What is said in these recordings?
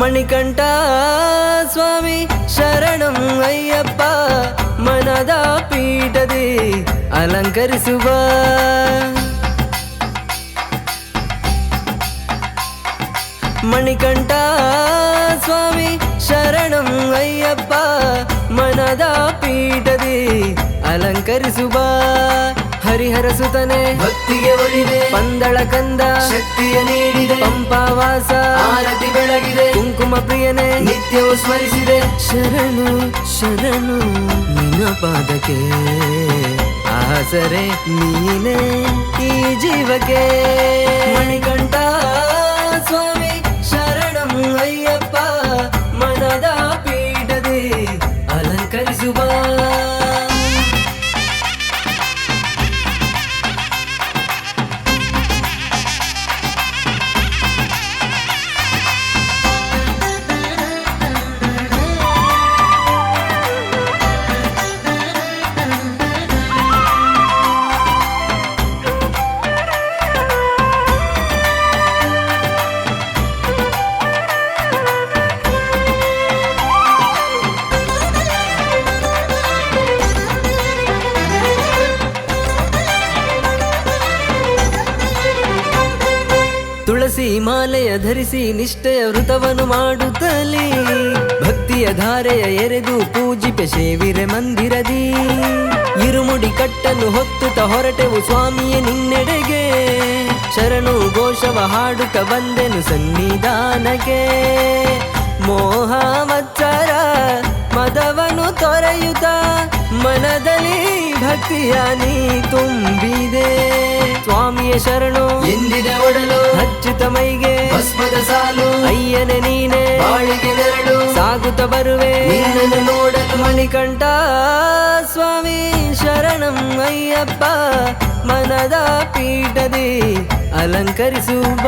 ಮಣಿಕಂಠ ಸ್ವಾಮಿ ಶರಣಂ ಅಯ್ಯಪ್ಪ ಮನದ ಪೀಠದಿ ಅಲಂಕರಿಸುವ. ಮಣಿಕಂಠ ಸ್ವಾಮಿ ಶರಣಂ ಅಯ್ಯಪ್ಪ ಮನದ ಪೀಠದಿ ಅಲಂಕರಿಸುವ. ಹರಿಹರ ಸುತನೆ ಭಕ್ತಿಗೆ ಒಲಿದೆ, ಪಂದಳ ಕಂದ ಶಕ್ತಿಯ ನೀಡಿದೆ, ಪಂಪಾವಾಸ ಆರತಿ ಬೆಳಗಿದೆ, ಕುಂಕುಮ ಪ್ರಿಯನೇ ನಿತ್ಯವೂ ಸ್ಮರಿಸಿದೆ. ಶರಣು ಶರಣು ನಿನ್ನ ಪಾದಕ್ಕೆ ಆಸರೆ ನೀನೇ ಈ ಜೀವಕ್ಕೆ. ಮಣಿಕಂಠ ಸ್ವಾಮಿ ಶರಣಂ ಅಯ್ಯಪ್ಪ ಮನದ ಪೀಠದಿ ಅಲಂಕರಿಸುವ. ತುಳಸಿ ಮಾಲೆಯ ಧರಿಸಿ ನಿಷ್ಠೆಯ ವೃತವನ್ನು ಮಾಡುತ್ತಲೇ ಭಕ್ತಿಯ ಧಾರೆಯ ಎರೆದು ಪೂಜಿಪೆ ಸೇವಿರೆ ಮಂದಿರದಿ. ಇರುಮುಡಿ ಕಟ್ಟನ್ನು ಹೊತ್ತುತ್ತ ಹೊರಟೆವು ಸ್ವಾಮಿಯ ನಿನ್ನೆಡೆಗೆ, ಶರಣು ಘೋಷವ ಹಾಡುತ್ತ ಬಂದೆನು ಸನ್ನಿಧಾನಕ್ಕೆ. ಮೋಹ ಮತ್ಸರ ಮದವನು ತೊರೆಯುತ್ತ ಮನದಲ್ಲಿ ಭಕ್ತಿಯ ನೀ ತುಂಬಿದೆ. ಸ್ವಾಮಿಯ ಶರಣು ಎಂದಿದೆ ಒಡಲು, ಹಚ್ಚುತ್ತ ಮೈಗೆ ಭಸ್ಮದ ಸಾಲು, ಅಯ್ಯನೆ ನೀನೆ ಬಾಳಿಗೆ ನೆರಳು, ಸಾಗುತ್ತ ಬರುವೆ ನಿನ್ನನ್ನು ನೋಡಲು. ಮಣಿಕಂಠ ಸ್ವಾಮಿ ಶರಣಂ ಅಯ್ಯಪ್ಪ ಮನದ ಪೀಠದಿ ಅಲಂಕರಿಸುವ.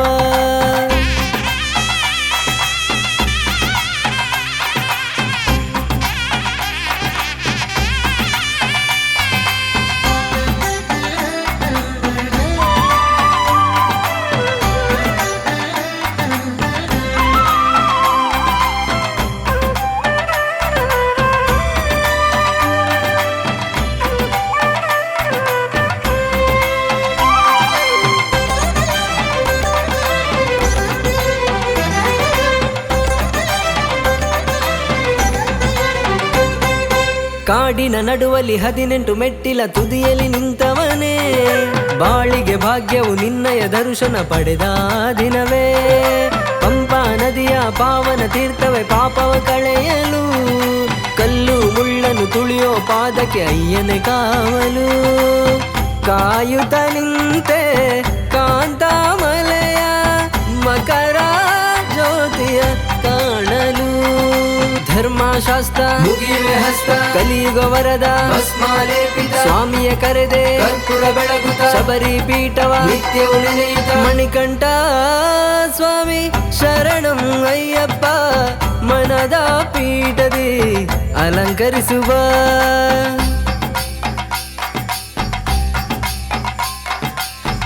ಕಾಡಿನ ನಡುವಲ್ಲಿ 18 ಮೆಟ್ಟಿಲ ತುದಿಯಲ್ಲಿ ನಿಂತವನೇ, ಬಾಳಿಗೆ ಭಾಗ್ಯವು ನಿನ್ನಯ ದರ್ಶನ ಪಡೆದ ದಿನವೇ. ಪಂಪಾ ನದಿಯ ಪಾವನ ತೀರ್ಥವೇ ಪಾಪವ ಕಳೆಯಲು, ಕಲ್ಲು ಮುಳ್ಳನ್ನು ತುಳಿಯೋ ಪಾದಕ್ಕೆ ಅಯ್ಯನೆ ಕಾವಲು. ಕಾಯುತ್ತ ನಿಂತೆ ಕಾಂತಾಮಲೆಯ ಮಕರ ಜ್ಯೋತಿಯ ಕಾಣಲು. ಧರ್ಮಶಾಸ್ತ್ರ ಮುಗಿಯುವೆ ಹಸ್ತ, ಕಲಿಯುಗ ವರದ ಭಸ್ಮಾಲೇಪಿತ, ಸ್ವಾಮಿಯ ಕರೆದೆ ಕರ್ಪೂರ ಬೆಳಗುತ್ತ, ಶಬರಿ ಪೀಠವ ನಿತ್ಯವೂ ನೆನೆಯುತ್ತ. ಮಣಿಕಂಠ ಸ್ವಾಮಿ ಶರಣಂ ಅಯ್ಯಪ್ಪ ಮನದ ಪೀಠದಿ ಅಲಂಕರಿಸುವ.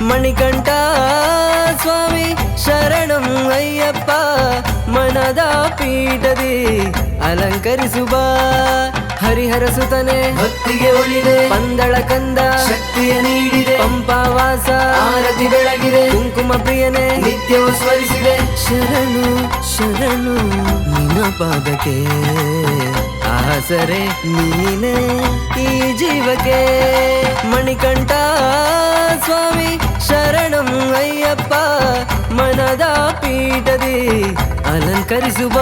ಮಣಿಕಂಠ ಸ್ವಾಮಿ ಶರಣಂ ಅಯ್ಯಪ್ಪ ಮನದ ಪೀಠದಿ ಅಲಂಕರಿಸುವ. ಹರಿಹರ ಸುತನೆ ಭಕ್ತಿಗೆ ಒಲಿದೆ, ಪಂದಳ ಕಂದ ಶಕ್ತಿಯ ನೀಡಿದೆ, ಪಂಪಾವಾಸ ಆರತಿ ಬೆಳಗಿದೆ, ಕುಂಕುಮ ಪ್ರಿಯನೇ ನಿತ್ಯವೂ ಸ್ಮರಿಸಿದೆ. ಶರಣು ಶರಣು ನಿನ್ನ ಪಾದಕ್ಕೆ ಆಸರೆ ನೀನೇ ಈ ಜೀವಕ್ಕೆ. ಮಣಿಕಂಠ ಸ್ವಾಮಿ ಶರಣಂ ಅಯ್ಯಪ್ಪ ಮನದ ಪೀಠದಿ ಅಲಂಕರಿಸುವ.